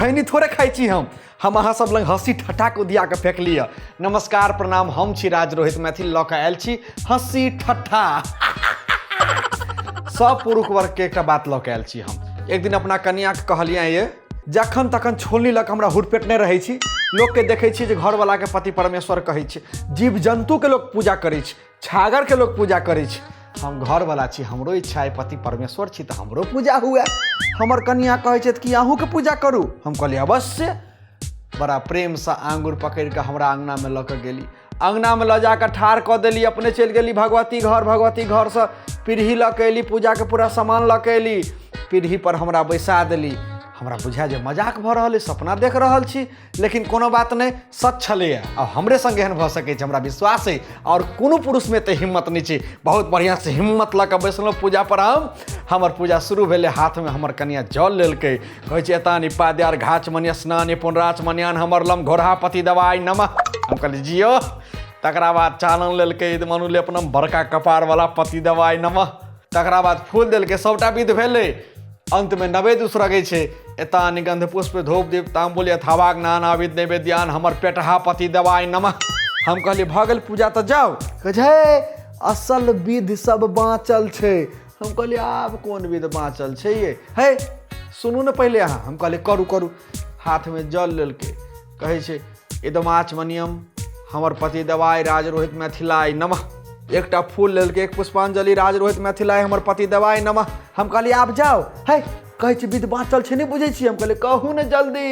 खैनी थोड़े खाइ छी। हम अहाँ सब लग हँसी ठट्ठा के उधिया के फेंकली है। नमस्कार, प्रणाम, हम छी राज रोहित मैथिल, लऽ के आयल छी हँसी ठट्ठा। सब पुरुष वर्ग के एकटा बात लऽ के आयल छी। हम एक दिन अपना कनिया के कहलियै, ये जखन तखन छोलनी लऽ के हमरा हुरपेटने रहै छी। लोकके देखै छी जे घरवला के पति परमेश्वर कहै छै, जीव जन्तुके लोक पूजा करै छै, छागरके लोक पूजा करै छै। हम घरवला छी, हमरो इच्छा अइ पति परमेश्वर छी तऽ हमरो पूजा हुए। हमर कनिया कहै छथि कि अहूँके पूजा करू। हम कहलियै अवश्य। बड़ा प्रेमसँ आङ्गुर पकड़ि कऽ हमरा अङ्गनामे लऽ कऽ गेली। अङ्गनामे लऽ जा कऽ ठाढ़ कऽ देली, अपने चलि गेली भगवती घर। भगवती घरसँ पीढ़ी लऽ कऽ एली, पूजाके पूरा सामान लऽ कऽ एली, पीढ़ीपर हमरा बैसा देली। हमरा बुझाय जे मजाक भऽ रहल अइ, सपना देख रहल छी, लेकिन कोनो बात नहि, सच छलैए। आ हमरे संगे एहन भऽ सकै छै, हमरा विश्वास अइ, आओर कोनो पुरुषमे एते हिम्मत नहि छै। बहुत बढ़िआँसँ हिम्मत लऽ कऽ बैसलहुँ पूजा पर हम। हमर पूजा शुरू भेलै। हाथमे हमर कनिया जल लेलकै, कहै छै एतानि पाद्यार घाच मनिया स्नान पुनराच मनियान हमर लम घोरहा पति दवाइ नमः। हम कहली जियो। तकरा बाद चानन लेलकै, मनु लेपनम बड़का कपारवला पति दवाइ नमः। तकरा बाद फूल देलकै। सभटा विध भेलै। अन्तमे नवेद उसरगै छै, एतानि गंध पुष्प धूप दीप ताम्बुल यथावाग नानाविध नैवेद्यान हमर पेटहा पति दवाइ नमः। हम कहलियै भऽ गेल पूजा तऽ जाउ। कहै छै हे असल विध सब बाँचल छै। हम कहलियै आब कोन विध बाँचल छै ये? हे सुनू ने पहिले अहाँ। हम कहलियै करू करू। हाथमे जल लेलकै, कहै छै इदमाचमनियम हमर पति दवाइ राजरोहित मैथिलाय नमः। एकटा फूल लेलकै, एक पुष्पांजलि राजरोहित मैथिलाय हमर पति दवाइ नमः। हम कहलियै आब जाउ। है कहै छै विध बाँचल छै, नहि बुझै छियै। हम कहलियै कहू ने जल्दी।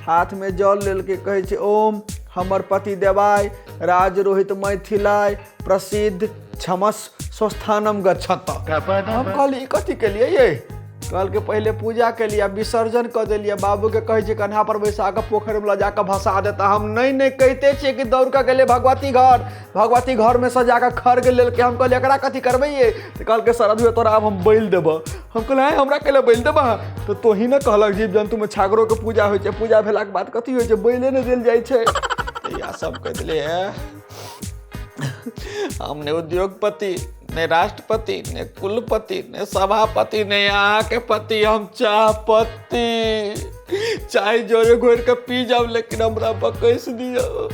हाथमे जल लेलकै, कहै छै ओम हमर पति देवाय राजरोहित मैथिलाय प्रसिद्ध क्षमस स्वस्थानम गच्छत। हम कहलियै ई कथी केलियै ये? कहलकै पहिले पूजा केलियै, विसर्जन कऽ देलियै, बाबूके कहै छै कन्हा पर बैसा कऽ पोखरिमे लऽ जाकऽ भसा देता। हम नहि नहि कहिते छियै कि दौड़ कऽ गेलै भगवती घर। भगवती घरमे सजा कऽ खर्ग लेलकै। हम कहलियै एकरा कथी करबै ये? तऽ कहलकै शरद तोरा आब हम बलि देबऽ। हम कहलियै आँय, हमरा कैले बलि देबऽ? तऽ तोही ने कहलक जीव जन्तुमे छागरोके पूजा होइ छै, पूजा भेलाके बाद कथी होइ छै? बलिए ने देल जाइ छै। तऽ इएह सब कहि देलियै। हम ने उद्योगपति, ने राष्ट्रपति, ने कुलपति, ने सभापति, ने अहाँके पति, हम चाहपति। चाय जोरे घोरि कऽ पी जाउ, लेकिन हमरा बकैस दियौ।